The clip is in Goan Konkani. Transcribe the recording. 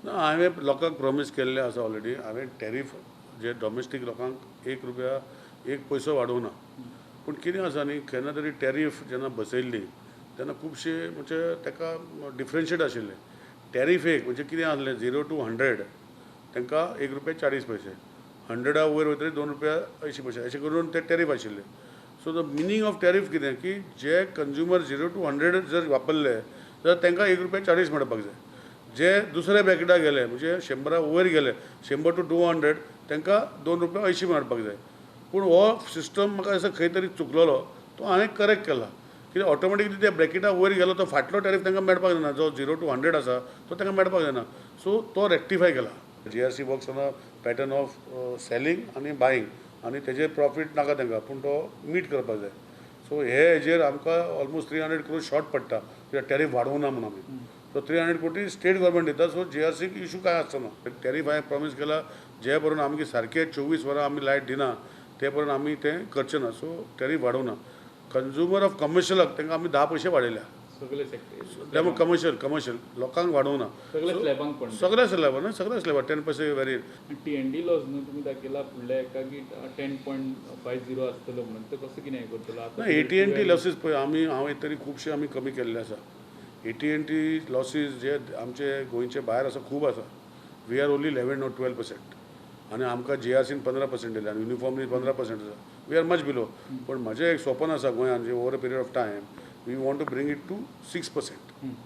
ना, हांवें लोकांक प्रॉमीस केल्लें आसा ऑलरेडी. हांवें टॅरीफ जे डॉमेस्टीक लोकांक 1 रुपया 1 पयसो वाडोवंक ना. पूण कितें आसा न्ही, केन्ना तरी टॅरीफ जेन्ना बसयल्ली तेन्ना खुबशे म्हणजे ताका डिफरन्शिएट आशिल्लें. टॅरीफ एक म्हणजे कितें आसलें, 0 टू 100 तांकां 1 रुपया 40 पयशे, 100 वयर वयतरी 2 रुपया 80 पयशे, अशें करून ते टॅरीफ आशिल्ले. So the meaning of tariff कितें की जे कंज्युमर 0 टू 100 जर वापरले जाल्यार तांकां 1 रुपया 40 मेळपाक जाय. जे दुसऱ्या ब्रॅकेटाक गेले, म्हणजे 100 वयर गेले, 100 टू 200, तांकां 2 रुपया 80 मेळपाक जाय. पूण हो सिस्टम म्हाका दिसता खंय तरी चुकलेलो, तो हांवें करेक्ट केला. कित्याक ऑटोमॅटिकली त्या ब्रॅकेटा वयर गेलो तो फाटलो टॅरीफ तांकां मेळपाक जायना. जो 0 टू 100 आसा तो तांकां मेळपाक जायना. सो तो रेक्टिफाय केला. GRC works on a pattern of selling आनी बायींग आनी तेजे प्रॉफीट नाका तांकां, पूण तो मीट करपाक जाय. सो हे हेजेर आमकां ऑलमोस्ट 300 क्रोर शॉर्ट पडटा, कित्याक टॅरीफ वाडोवंक ना म्हणून आमी. सो 300 कोटी स्टेट गव्हर्मेंट दिता. सो जीआरसीक इशू कांय आसचो ना. टॅरीफ हांवें प्रॉमीस केला, जे पर्यंत आमगे सारके 24 वरां आमी लायट दिना ते पर्यंत आमी तें करचे ना. सो टॅरीफ वाडोवंक ना. कंज्युमर ऑफ कमर्शियलाक तांकां आमी 10 पयशे वाडयल्या. सगळे सेक्टर? त्यामुळे कमर्शियल लोकांक वाडोवंक ना. सगळे स्लॅबांक पण? सगळ्या स्लॅबार न्हय, सगळ्या स्लॅबार 10 पयशे व्हेरी. टी एन डी लॉस न्हू तुमी दाखयला फुडल्या एका की 10.50 आसतलो म्हणून, तो कसो कितें हें करतलो आतां? ना, एटी एन टी लॉसीस पळय आमी, हांवें तरी खुबशे आमी कमी केल्ले आसा. एटी एन टी लॉसीस जे आमचे गोंयचे भायर आसा, खूब आसा. We are only 11 or 12% आनी आमकां जीआरसीन 15% दिले आनी युनिफॉर्मली 15% आसा. We are much below. पण म्हजें एक स्वपन आसा, गोंयान जे over a period of time we want to bring it to 6%.